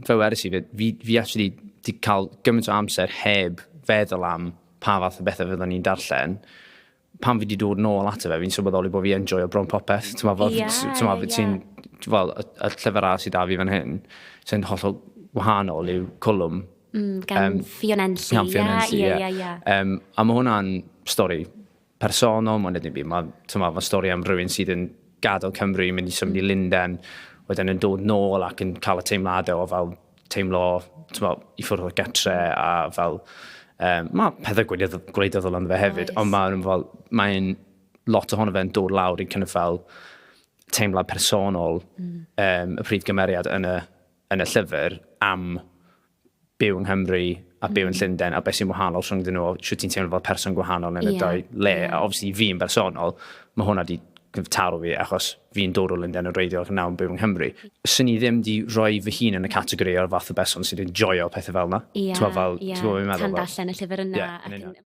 fel wedes i, fi actually 'di cael gymaint o amser heb feddwl am pa fath o bethau fyddwn ni'n darllen. Pan fi 'di dod nôl ato fe, fi'n sylweddoli bod fi yn joio bron popeth. Ti'n fel, ti'n ti'n, fel, y llyfr arall sydd 'da fi fan hyn, sy'n hollol wahanol yw Cwlwm. Gan Ffion Enlli. Gan Ffion Enlli, ie. A mae hwnna'n stori personol, mae'n dim byd. Mae ma stori am rhywun sydd yn gadael Cymru, mynd i symud i Lundain, wedyn yn dod nôl ac yn cael y teimladau o fel teimlo t'mo, i ffwrdd o'r gatre a fel. Mae pethau gwleidyddol ynddo fe hefyd, ond mae'n fel, mae'n lot ohono fe'n dod lawr i kind of fel teimlad personol y prif gymeriad yn y llyfr am byw yng Nghymru a byw yn Llundain a beth sy'n wahanol rhwng nhw, sut ti'n teimlo fel person gwahanol yn y dau le. A obviously fi yn bersonol, mae hwnna di kind of taro fi achos fi'n dod o Lundain yn wreiddiol ac yn nawr yn byw yng Nghymru. Swn i ddim di rhoi fy hun yn y categori o'r fath o berson sydd yn joio pethau fel yna. Ti'n fel, ti'n gwybod beth fi'n meddwl? Tan darllen y llyfr yna. Ie, yn union.